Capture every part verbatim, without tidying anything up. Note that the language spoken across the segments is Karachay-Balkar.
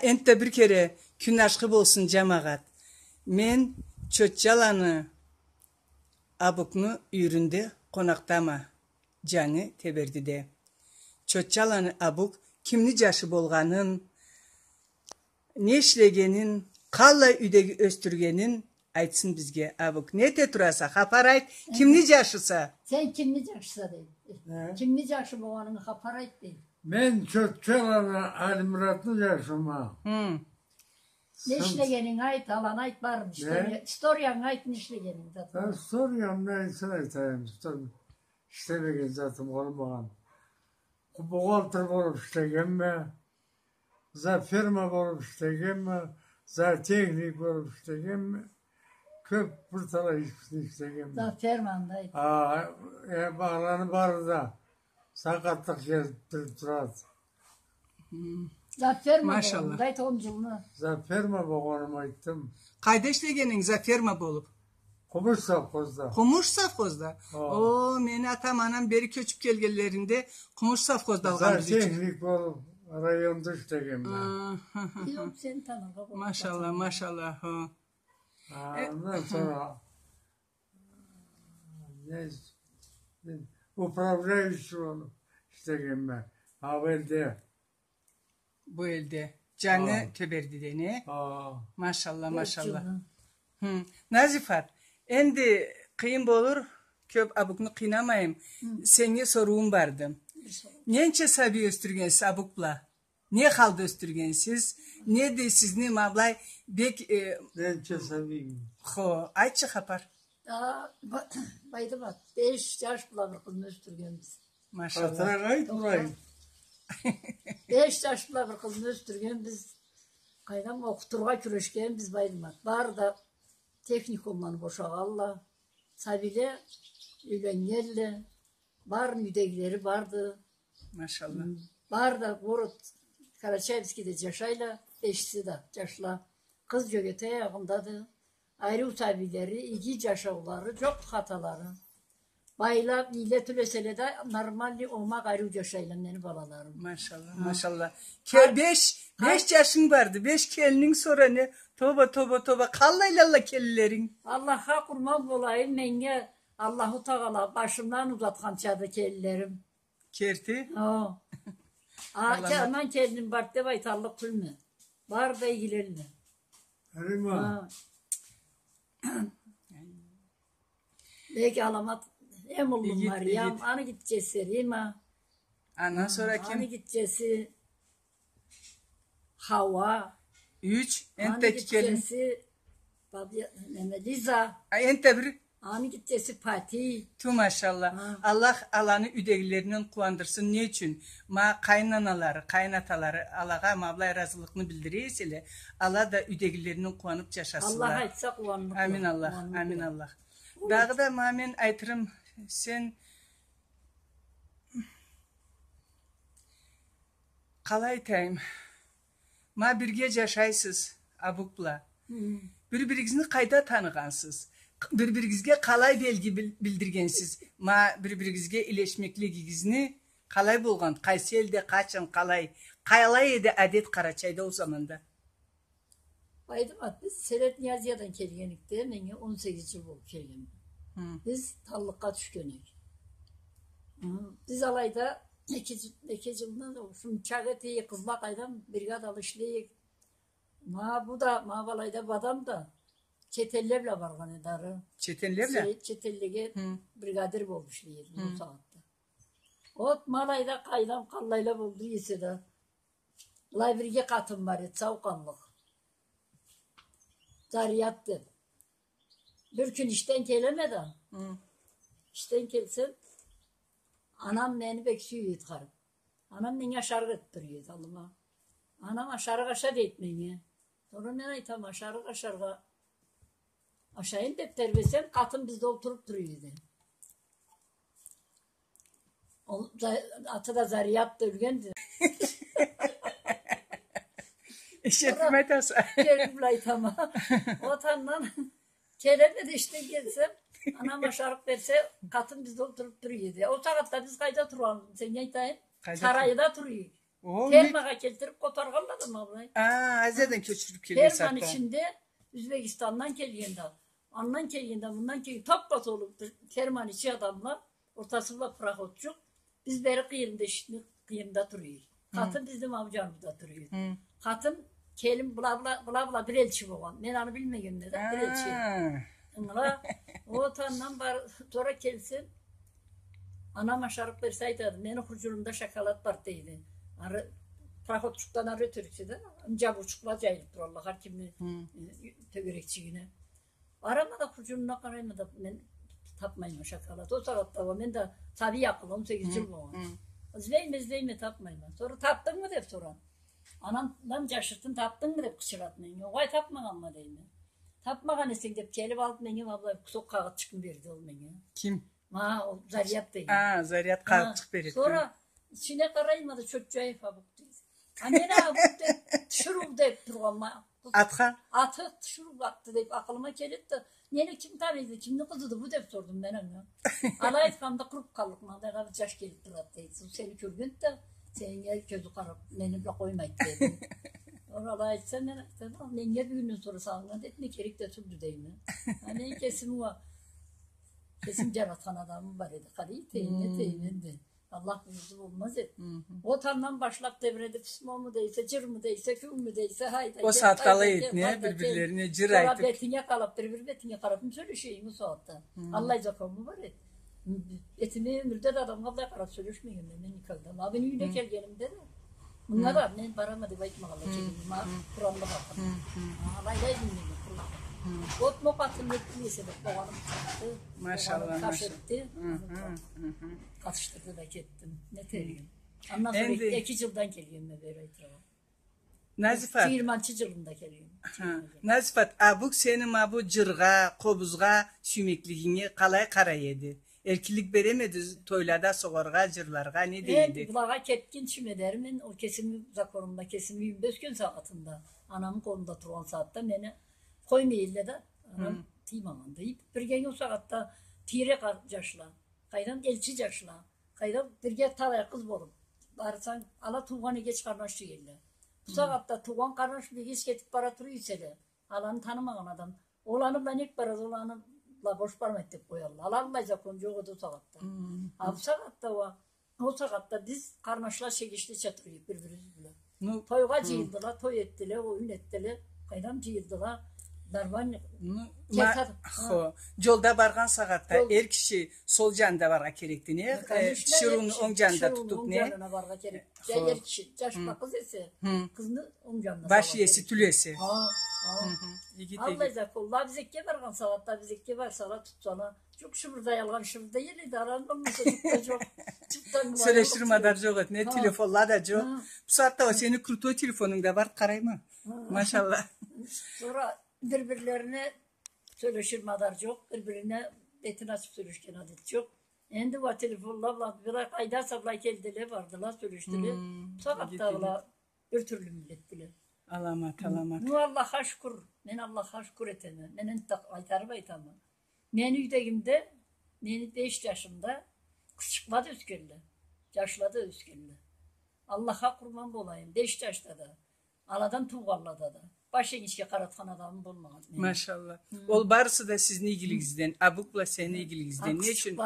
Энтда бир кере кюн ашхы болсун, джамагъат. Мен Чотчаланы Абукну юйюрюнде къонакъдама, джангы Тебердиде. Чотчаланы Абук кимни джашы болгъанын, не ишлегенин, къаллай юйдеги ёсдюргенин айтсын бизге, Абук. Не эте тураса, хапар айт, кимни джашыса? Сен кимни джашыса, дейди. Э? Кимни джашы болгъанынгы хапар айт, дейди. Мен Чотчаланы Алимуратны джашыма. Хы. Не ишлегенинги айт, аланы айт, барын. История, историянгы айт, не ишлегенинги зат. Историямы айтсын, айтайым. История, ишлемеген затым болмагъан. Бухгалтер болуп ишлегенме, за ферма болуп ишлегенме, за техник болуп ишлегенме, кёп бир талай ишни ишлегенме. За ферманы да айт. А, э, аланы бары да сакъатлыкъ келип турады. Хы. За ферма болгъанын да айт, он джылны. За ферма болгъанымы айтдым. Къайда ишлегенинг за ферма болуп? Къумуш совхозда. Къумуш совхозда? Хо. О, мени атам, анам бери кёчюп келгенлеринде Къумуш совхозда алгъан бизге. За техник болуп, районда ишлегенме. Аха. Бир он сени таныргъа болуп. Машалла, машалла, хо. А, э, андан сора не, не, управляющий болуп ишлегенме. Бу элде. Бу элде. Джангы Тебердиде, не? Хо. Машалла, машалла. Хы. Назифат, энди къыйын болур, кёп Абукну къыйнамайым. Хы. Сеннге соруум барды. Ненча сабий ёсдюргенсиз Абук бла? Не халда ёсдюргенсиз? Неди сизни ма былай бек, э... Ненча сабийми? Хо, айтчы хапар. А, Ба-, Байдымат, беш джаш бла бир къызны ёсдюргенбиз. Машалла. Къатыракъ айт, былай. Беш джаш бла бир къызны ёсдюргенбиз. Къайдам, окъутургъа кюрешгенбиз, Байдымат. Бары да техникумланы бошагъанла. Сабийле юйленнгенле. Барын юйдегилери барды. Машалла. М, бары да город Карачаевскийде джашайла, бешиси да джашла. Къыз джёгетей аягъындады. Ариу сабийлери, иги джашаулары, джокъду хаталары. Байла, ийле тюл эселе да, нормальный, омакъ, ариу джашайла мени балаларым. Машалла, машалла. Ке-, беш, беш джашынг барды, беш келининг сора не? Тоба, тоба, тоба. Къаллайла келинлеринг? Аллахха къурман болайым, меннге Аллаху Тагъала башымдан узатханчады келинлерим. Керти? О. А, Алама. Ке-, андан келиним барды деп айталлыкъ тюлме. Бары да игилелле. Рима. А. Бек аламат, эм уллу Мариям, аны гитчеси Рима. Андан сора ким? Аны гитчеси Хауа. Юч, энтда эки келин. Аны гитчеси Баби-, неме, Лиза. А, энтда бир. Аны гитчеси Пати. Ту, машалла. Ха. Аллах аланы юйдегилеринден къууандырсын. Не ючюн? Ма къайын аналары, къайын аталары алагъа ма былай ыразылыкъны билдире эселе, ала да юйдегилеринден къууанып джашасынла. Аллах айтса, къууанлыкъ. Амин Аллах, амин Аллах. Дагъыда ма мен айтырым, сен Къалай айтайым? Ма бирге джашайсыз, Абук бла. Хы. Бир-биригизни къайда таныгъансыз? Бир-биригизге къалай белги бил-, билдиргенсиз? Ма бир-биригизге илешмеклигигизни къалай болгъан? Къайсы элде, къачан, къалай? Къалай эди адет Къарачайда ол заманда? Байдымат, биз Средняя Азиядан келгенликде, меннге он сегиз джыл болуп келген. Хы. Биз таллыкъгъа тюшген эдик. Хы, биз алайда эки джы-, эки джылдан да ушунчакъ эте, къызла къайдам, бригадала ишлей эдик. Ма бу да, ма былайда бу адам да чет элле бла баргъан эди ары. Чет элле бла? Се-, чет эллеге бригадир болуп ишлей эди ол сагъатда. Вот ма алайда къайдам, къаллайла болду эсе да. Былай бир иги къатын бар эди, сау къаллыкъ. Зарият деп. Бир кюн ишден келеме да. Хы. Ишден келсем, анам мени бек сюе эди, къарап. Анам меннге ашарыкъ этип тура эди аллыма. Анам, ашарыкъ аша, дейди меннге. Сора мен айтама, ашарыкъ ашаргъа. Ашайым деп тербесем, къатын бизде олтуруп тура эди. Ол За-, аты да Зарият да ёлгенди. Эшитме айтаса. Келип бла айтама. Ол андан келеме да, ишден келсем, анам ашарыкъ берсе, къатын бизде олтуруп тура эди. Ол сагъатда биз къайда тургъан, сеннге айтайым? Къайда тур- Сарайда тура эдик. О, не- Фермагъа келтирип къотаргъанла да ма былай. А, Азиядан кёчюрюп келген сагъатда. Ферманы ичинде Узбекистандан келген да, андан келген да, мындан келген, таппа-толу бир ферманы ичи адамла, ортасы бла пароходчукъ, биз бери къыйырында, эшикни къыйырында туруйбуз. Хы. Къатын бизни ма бу джаныбызда туруйду. Хы. Къатын, келин, была, была, была, была бир элчи болгъан. Мен аны билмегенме да, бир элчи. А. Ангыла, о тандан бар, сора келсем, анам ашарыкъ берсе айтады, мени хурджунумда шоколад бар дейди. Ары, пароходчукъдан ары ётериксе да, джабыучукъла джайылып туралла, хар кимни, хы, э, тёгерекчигине. Барама да, хурджунуна къарайма да, мен тапмайма шоколад. Ол сагъатда уа мен да сабий акъылы, он сегиз джыл болгъан. Излейме, излейме, тапмайма. Сора, тапдынгмы деп сорады. Анамдан джашыртын, тапдынгмы деп къычырады меннге. Огъай, тапмагъанма дейме. Тапмагъан эсенг деп, келип алып меннге ма былай кусок къагъытчыкъны берди ол меннге. Ким? Ма, ол Зарят деген. А, Зарят къагъытчыкъ береди. Сора ичине къарайма да, Чотджаев Абук дейди. А мен Абук деп, тиширыу деп тургъанма. Атха? Аты тиширыу атды деп акъылыма келеди да, мени ким таныйды, кимни къызыды бу деп сордум мен анга. Алай айтханымда къуруб къаллыкъма, андайгъа бир джаш келип турады дейди. Ол сени кёргенди да, сеннге кёзю къараб, мени бла къоймайды деди. Ол алай айтса, мен айтама, меннге бюгюнден сора сагъыннган этме керек да тюлдю дейме. А мен кесим уа, кесим джаратхан адамым бар эди. Къалай этейим, не этейим энди. Аллах буюрса болмаз эди. Ол тандан башлаб тебиреди, письмому дейсе, джырмы дейсе, кюнмю дейсе, хайда, ол сагъатда алай эди, не, бир-бирлерине джыр айтыб. Бетинге къараб, бир-бир бетинге къараб, сёлешейим ол сагъатда. Аллай законму бар эди. Этиме ёмюрде да адамгъа былай къараб сёлешмегенме мен никогда. Ма мен юйюне келгенимде да, мынга да мен барама деб айтмагъанла келгеним, ма, къураллы къатын. Ма, алай да эдим мен, къуру. Отму къатын этди эсе да, къоганым къатышды. Машалла, машалла. Къатышдырды да кетдим. Не этерик эдим. Андан сора эки джылдан келгенме бери айтыргъа. Назифат. Джыйырманчы джылында келгенме. Назифат, Абук сени ма бу джыргъа, къобузгъа сюймеклигинге къалай къарай эди? Эркинлик беремеди тойлада согъаргъа, джырларгъа, не дей эди? Энди былагъа кетгинчиме дери мен ол кесими законумда, кесими юйюмде ёсген сагъатымда, анамы къолунда тургъан сагъатда мени къоймай элле да, анам тыймагъанды. Бирге ол сагъатда тийре къа-, джашла, къайдам, элчи джашла, къайдам, бирге талай къыз болуб барсанг, ала туугъан эгеч къарнаш тюйюлле. Бу сагъатда туугъан къарнаш бла эгеч кетиб бара тура эселе, аланы танымагъан адам, ол аны бла нек барады, ол аны бла бош бармайды деб къоялла. Ала аллай закон джокъ эди ол сагъатда. А бу сагъатда уа Ол сагъатда биз къарнашлача, эгечлеча тура эдик бир-бирибиз бла. Ну, тойгъа джыйылдыла, той этдиле, оюн этдиле, къайдам, джыйылдыла. Дарбан, ну, джолда баргъан сагъатда эр киши сол джанында баргъа керекди, не? Э, тиширыуну онг джанында тутуб, не? Тиширыуну онг джанына баргъа керекди. Хо. Эр киши, джаш бла къыз эсе, къызны онг джанына салгъа керекди. Баш иеси, тюл эсе. Хо, хо. Аллай закон. Ла бизекге баргъан сагъатда, бизекге барсала, тутсала, джукъ шыбырдаялгъан шыбырдай эди, аланы болмаса джукъ да джокъ. Сёлешир мадар джокъ эди, не телефонла да джокъ. Бу сагъатда уа сени крутой телефонунг да бар, къарайма. Машалла. Сора бир-бирлерине сёлешир мадар джокъ, бир-бирине бетин ачыб сёлешген адет джокъ. Энди уа телефонла бла, былай къайдаса, былай келдиле, бардыла, сёлешдиле. Бу сагъатда уа бир тюрлю миллетдиле. Аламат, аламат. Ну, Аллахха шукур. Мен Аллахха шукур этеме. Мен энтда къайтарыб айтама. Мени юйдегимде, мени беш джашымда къызчыкъла да ёсгенле, джашла да ёсгенле. Аллахха къурман болайым, беш джашда да, аладан туугъанлада да. Баш энгишге къаратхан адамым болмагъан мени. Машалла. Ол барысы да сизни игилигигизден, Абук бла сени игилигизден. Не ючюн?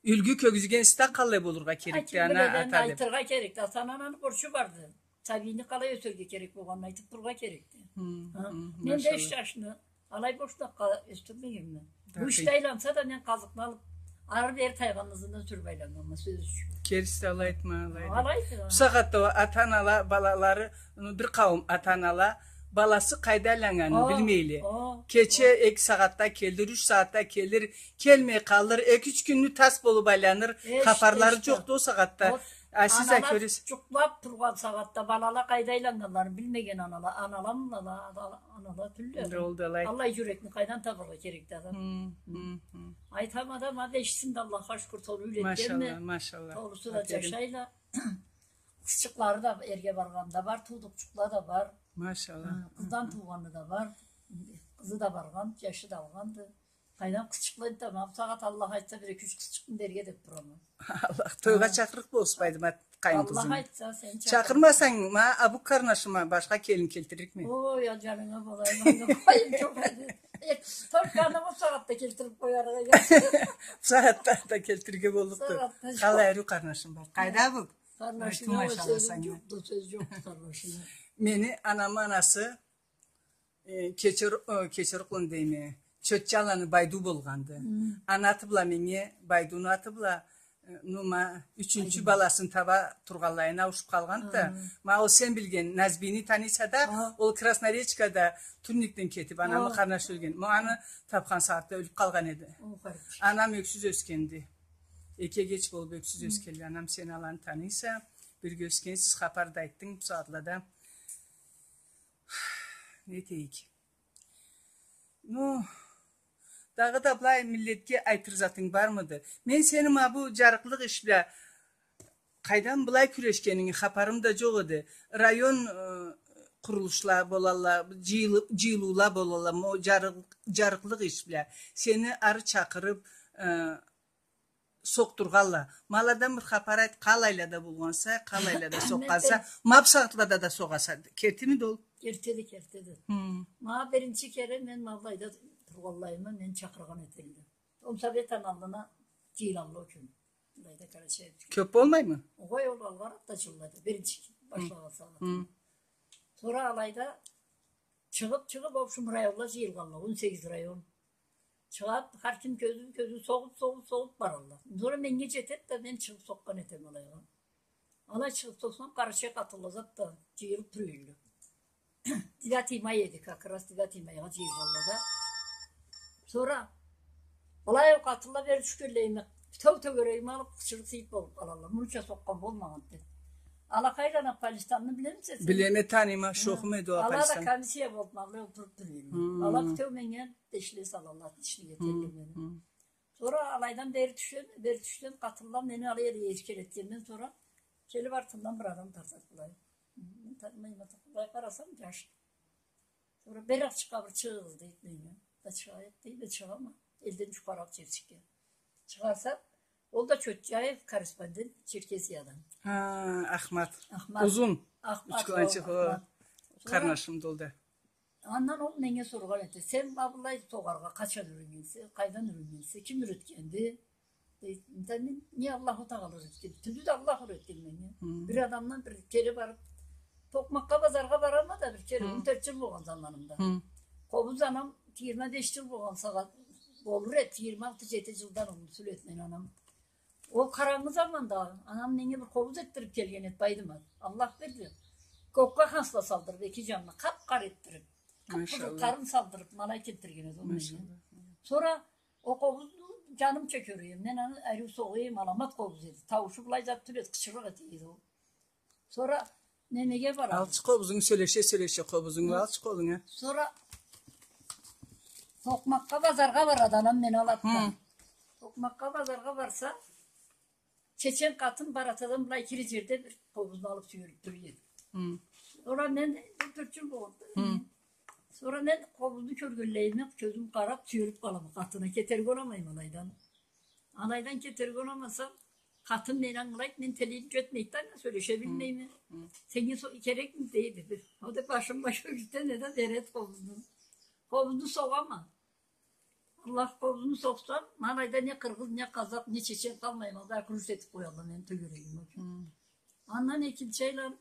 Юлгю кёргюзген сиз да къаллай болургъа керекди, ана, ата деб. Айтыргъа керекди. Ата-ананы борчу барды. Сабийни къалай ёсерге керек болгъанын айтыб тургъа керекди. Мен да, машалла, юч джашны алай бошлакъгъа ёсдюрмегенме. Бу ишде айланса да, мен къазыкъны алыб, ары-бери тайгъанны ызындан сюрюб айланнганма, сёз ючюн. Керти да алай айтма, алай айтма. Алайды. Бу сагъатда уа ата-анала, балалары, ну, бир къауум ата-анала баласы къайда айланнганын билмейле. Кече эки сагъатда келир, юч сагъатда келир, келмей къалыр, эки-юч кюнню тас болуб айланыр, хапарлары джокъду ол сагъатда. А сиз а кёресиз. Аналар джукълаб тургъан сагъатда балала къайда айланнганларын билмеген анала, аналамыла, анала тюлле. Аллай джюрекни къайдан табаргъа керекди адам? Айтама да, ма, бешисин да Аллахха шукур, толу юйлетгенме. Машалла, машалла. Толусу да джашайла. Къызчыкълары да эрге баргъаны да бар, туудукъчукъла да бар. Машалла. Къыздан туугъаны да бар. Къызы да баргъан, джашы да алгъанды. Къайдам, къызчыкъланы да, ма бусагъат, Аллах айтса, бир эки-юч къызчыкъны берирге деп турама. Аллах, тойгъа чакъырыкъ болсун, Байдымат къайын къызым. Аллах айтса, сен чакъыр. Чакъырмасанг, ма а бу къарнашыма башха келин келтиририкме? Ой, я, джанынга болайым, анда къоюм джокъ эди. Э, только аны бусагъатда келтирип къоярыкъ эди. Бусагъатда да келтирирге боллукъду. Бусагъатда джокъ. Къалай, ариу къарнашым бар. Къайда бу? Къарнашым, ой, машалла, сёз санга. Джокъду, сёз джокъду къарнашыма. Мени анамы анасы Э, Кечер-, э, Кечерукъланы дейме. Чотчаланы Байдуу болгъанды. Аны аты бла меннге, Байдууну аты бла, э, ну, ма, ючюнчю баласын таба тургъанлайына ауушуп къалгъанды да. Ма ол сен билген Назбийни таныйса да, ол Красноречкада турникден кетип, анамы къарнашы ёлген. Ма аны тапхан сагъатда ёлюп къалгъан эди. Анам ёксюз ёсгенди. Эки эгеч болуп ёксюз ёсгенди. Анам, сен аланы таныйса, бирге ёсгенсиз, хапар да айтдынг бу сагъатлада. Не этейик? Ну, дагъыда былай миллетге айтыр затынг бармыды? Мен сени ма бу джарыкълыкъ иш бла къайдан былай кюрешгенинги хапарым да джокъ эди. Район, э, къурулушла болалла, джыйылы-, джыйылыула болалла, ма ол джарыкъ-, джарыкълыкъ иш бла. Сени ары чакъырып, э, сокъдургъалла. Ма аладан бир хапар айт, къалайла да болгъанса, къалайла да сокъгъанса, ма бусагъатлада да согъаса. Кертимиди ол? Кертиди, кертиди. Хы. Ма биринчи кере мен ма былайда тургъанлайыма мени чакъыргъан этелле. Ол Совет Ананлына джыйылалла ол кюн. Былайда Къарачай. Кёп болмаймы? Огъай, ол алгъаракъ да джыллада, биринчи башлагъан сагъатда. Хы. Сора алайда чыгъып, чыгъып, в общем, районла джыйылгъалла, он сегиз район. Чыгъып, хар ким кёзюн, кёзюн согъуп, согъуп, согъуп баралла. Сора меннге джетед да, мен чыгъып сокъгъан этеме алайгъа. Алай чыгъып сокъсам, къарачай къатынла зат да джыйылып тура эдиле. Девятый май эди, как раз девятый майгъа джыйылгъалла да. Сора былай ол къатынла бери тюшгенлейиме, бютеу тёгерегими алып, къычырыкъ-сыйыт болуп къалалла. Мунча сокъгъан болмагъанды деп. Алакъайланы, Полистанны билемисиз сиз? Билеме, таныйма, шохум эди ол Полистан. Ала да комиссия болуп, ма былай олтуруп тура эдиле. Ала бютеу меннге тешли салалла, тишлик этелле мени. Сора алайдан бери тюшеме, бери тюшсем, къатынла мени алай эди эркелетгенден сора, келип артымдан бир адам тартады былай. Мен танымайма, былай къарасам, джаш. Сора бери ачыкъгъа бир чыгъыгъыз, дейди меннге. Да чыгъайыкъ, дейди, чыгъама. Элден джукъарыракъ джерчикге. Чыгъарса, ол да Чотчаев, корреспондент, Черкесиядан. Ха, Ахмат. Ахмат. Узун. Ахмат, учкуланчыкъ, хо, Ахмат. Сора къарнашымды ол да. Андан ол меннге соргъан эте: «Сен ма былай согъаргъа къачан юреннгенсе, къайдан юреннгенсе, ким юретгенди?» Дейди. Да мен, не Аллаху Тагъала юретген. Тюрлю да Аллах юретген меннге. Бир адамдан бир кере барып, токъмакъгъа базаргъа барама да бир кере, он тёрт джыл болгъан заманымда. Къобуз анам, джыйырма беш джыл болгъан сагъат, болур эди, джыйырма алты, джети джылдан уллу сюйюлген анам. Ол къарангы заманда анам меннге бир къобуз этдирип келген эди, Байдымат. Аллах берди. Кокка хансла салдырып, эки джанына къап-къара этдирип, къып-къызыл къарын салдырып, ма алай келтирген эди ол меннге. Сора ол къобузну джанымча кёре эдим. Мен аны ариу согъа эдим, аламат къобуз эди. Тауушу былай зат тюл эди, къычырыкъ эте эди ол. Сора немеге барады? Алчы къобузунгу, сёлеше-сёлеше къобузунгу, алчы къобузунгу. Сора токъмакъгъа базаргъа барады анам мени алады да. Токъмакъгъа базаргъа барса, чечен къатын баратадан былай кире джерде бир къобузну алып сюелип тура эди. Сора мен бир тёрт джыл болгъанды. Сора мен къобузну кёргенлейиме, кёзюм къарап, сюелип къалама къатына, кетерге уламайма алайдан. Алайдан кетерге уламасам, къатын мени ангылайды, мен тилим джетмейди да, мен сёлеше билмейме. Сеннге со-, керекми, дейди. Ол да башым баш ёргюзтеме да, береди къобузну. Къобузну согъама. Аллах, къобузну сокъсам, ма алайда не къыргъыз, не къазакъ, не чечен къалмайма, бары груз этип къоялла мени тёгерегиме. Андан экинчи айлан,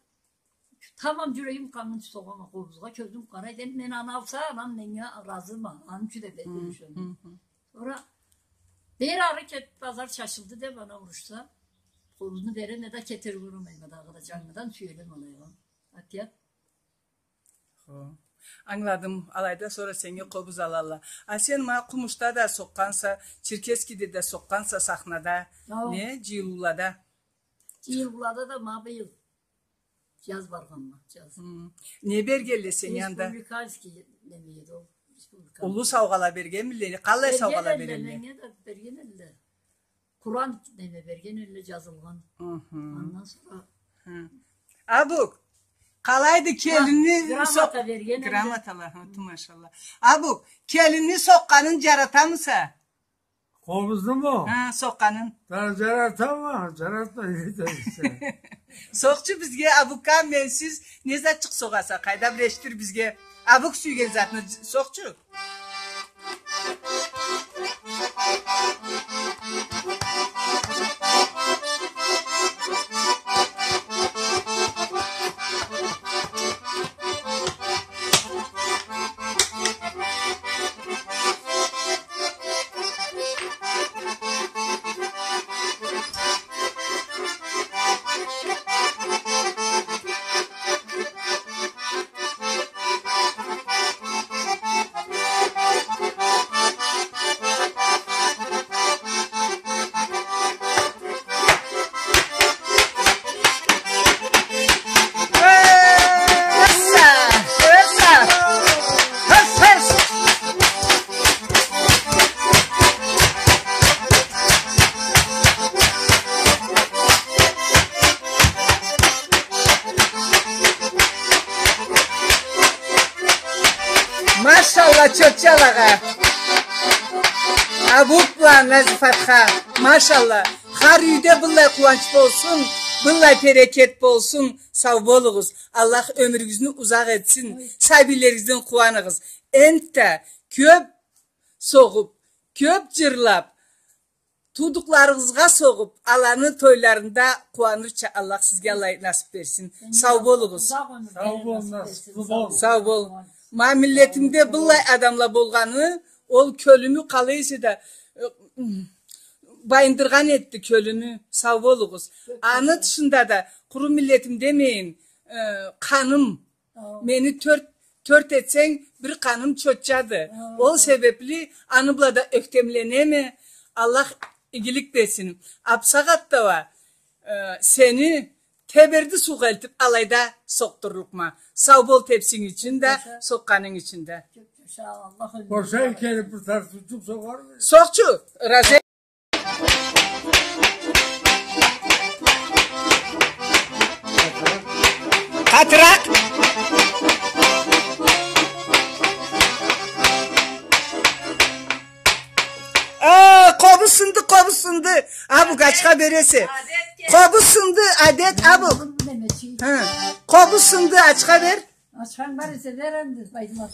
тамам джюрегим къаннгынчы согъама къобузгъа, кёзюм къарайды. Энди мен аны алса, анам меннге разыма, аны ючюн да бек юрешеме. Сора бери ары кетип, базар чачылды деп, анам урушса, къобузну береме да, кетерге уламайма дагъыда, джангыдан сюелеме алайгъа. Опять. Хо. Ангыладым. Алайда сора сеннге къобуз алалла. А сен ма Къумушда да сокъгъанса, Черкесскеде да сокъгъанса сахнада. Хо. Не? Джыйылыулада. Джыйылыулада да ма быйыл джаз баргъанма, джаз. Хы. Не бергелле сеннге анда? Республиканский неме эди ол, республиканский. Уллу саугъала бергенмилле? Къаллай саугъала бергелле? Бергенле, меннге да бергенле. Къуран неме берген эдиле, джазылгъан. Хы-хы. Андан сора. Хы. Абук, Къалайды келинни... Грамота со-, берген энди. Грамотала, хы, ту, машалла. Абук, келинни сокъгъанын джаратамыса? Къобузнуму? Ха, сокъгъанын. Да, джаратама, джаратма, не дейсе. Сокъчу бизге, Абукка, менсиз не затчыкъ согъаса, къайда бир эшитир бизге. Абук сюйген затны дж-, сокъчу. Машалла, чотчалагъа. Абук бла Назифатха. Машалла. Хар юйде быллай къууанч болсун, быллай берекет болсун. Сау болугъуз. Аллах ёмюрюгюзню узакъ этсин. Сабийлеригизден къууаныгъыз. Энтда кёп согъуп, кёп джырлап, туудукъларыгъызгъа согъуп, аланы тойларында къууанырча Аллах сизге алай насып берсин. Сау болугъуз. Сау бол, насыплы бол. Сау бол. Ма миллетимде быллай адамла болгъаны, ол кёлюмю къалай эсе да, э, байындыргъан этди кёлюмю. Сау болугъуз. Аны тышында да, къуру миллетим демейин, э, къаным, мени тёрт, тёрт этсенг, бир къаным чотчады. Ол себепли аны бла да ёхтемленеме. Аллах игилик берсин. Ап сагъатда уа, э, сени теберди суугъа элтип, алайда сокъдурлукъма. Сау бол тепсинг ючюн да, сокъгъанынг ючюн да. Бошай келип бир тартыучукъ сокъармы? Сокъчу, разе. Къатыракъ. Э, къобуз сынды, къобуз сынды. Абук, ачха бересе. Къобуз сынды, адет, Абук. Хы. Къобуз сынды, ачха бер. Ачханг бар эсе бер энди, Байдымат.